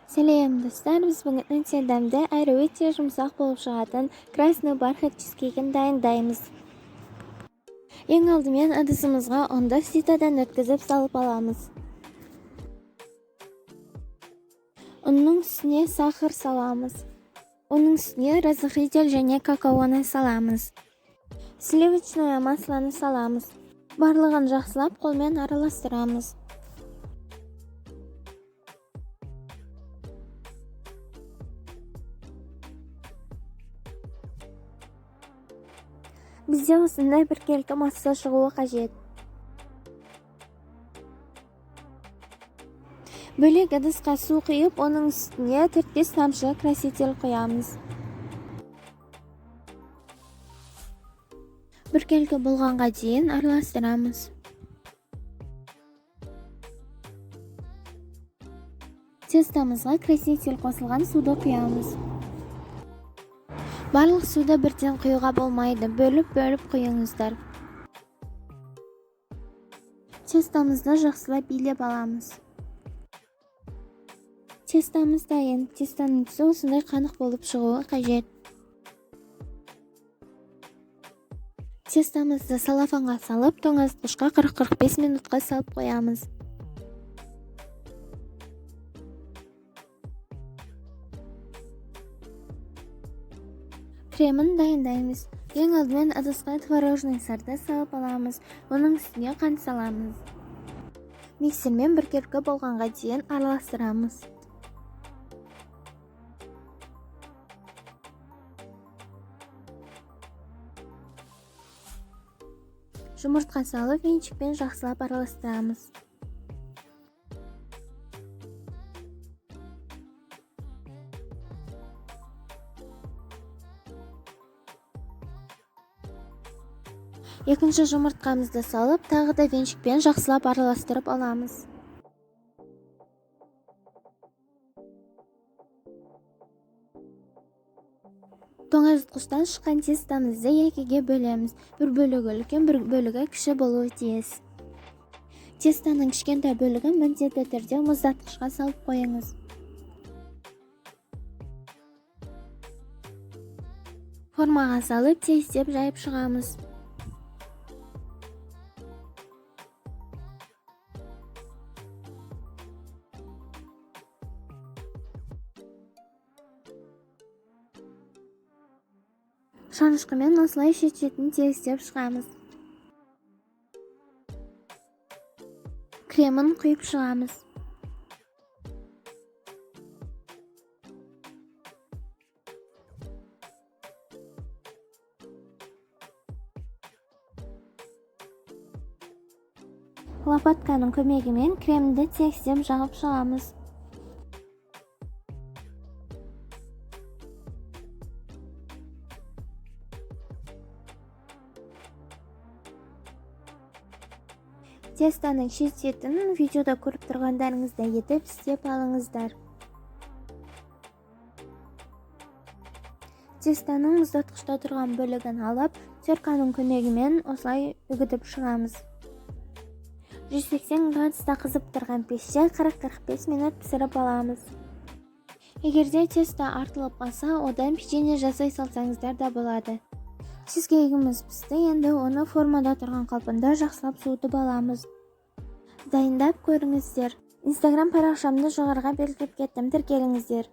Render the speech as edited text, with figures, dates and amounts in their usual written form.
Сәлем, достар! Біз бүгін өте дәмді әрі өте жұмсақ болып шығатын Красный бархат чизкейкін дайындаймыз. Ең алдымен ыдысымызға ұнды ситодан өткізіп салып аламыз. Ұнның үстіне сахар саламыз. Оның үстіне разрыхлитель және какаоны саламыз. Сливочное маслоны саламыз. Барлығын жақсылап қолмен араластырамыз. Бізде осындай біркелкі масса шығуы қажет. Бөлек ыдысқа су құйып, оның үстіне 4-5 тамшы краситель құямыз. Біркелкі болғанға дейін араластырамыз. Тестомызға краситель қосылған суды құямыз. Барлық суды бірден құюға болмайды, бөліп-бөліп құйыңыздар. Тестомызды жақсылап илеп аламыз. Тестомыз дайын. Тестоның түсі осындай қанық болып шығуы қажет. Тестомызды салафанға салып, тоңазытқышқа 40-45 минутқа салып қоямыз. Кремін дайындаймыз. Ең алдымен ыдысқа творожный сырды салып аламыз. Оның үстіне қант саламыз. Миксермен біркелкі болғанға дейін араластырамыз. Жұмыртқа салып, венчикпен жақсылап араластырамыз. Екінші жұмыртқамызды салып, тағы да венчикпен жақсылап араластырып аламыз. Тоңазытқыштан шыққан тестомызды екіге бөлеміз. Бір бөлігі үлкен, бір бөлігі кіші болуы тиіс. Тестоның кішкентай бөлігін міндетті түрде мұздатқышқа салып қойыңыз. Формаға салып, тегістеп жайып шығамыз. Шанышқымен осылай шет-шетін тегістеп шығамыз. Кремін құйып шығамыз. Лопатканың көмегімен кремді тегістеп жағып шығамыз. Тестоның шет-шетін видеода көріп тұрғандарыңыздай етіп істеп алыңыздар. Тестоның мұздатқышта тұрған бөлігін алып, терканың көмегімен осылай үгітіп шығамыз. 180 градуста қызып тұрған пеште 40-45 минут пісіріп аламыз. Егерде тесто артылып қалса, одан печенье жасай салсаңыздар да болады. Чизкейкіміз пісті, енді оны формада тұрған қалпында жақсылап суытып аламыз. Дайындап көріңіздер. Инстаграм парақшамды жоғарыға белгілеп кеттім, тіркеліңіздер.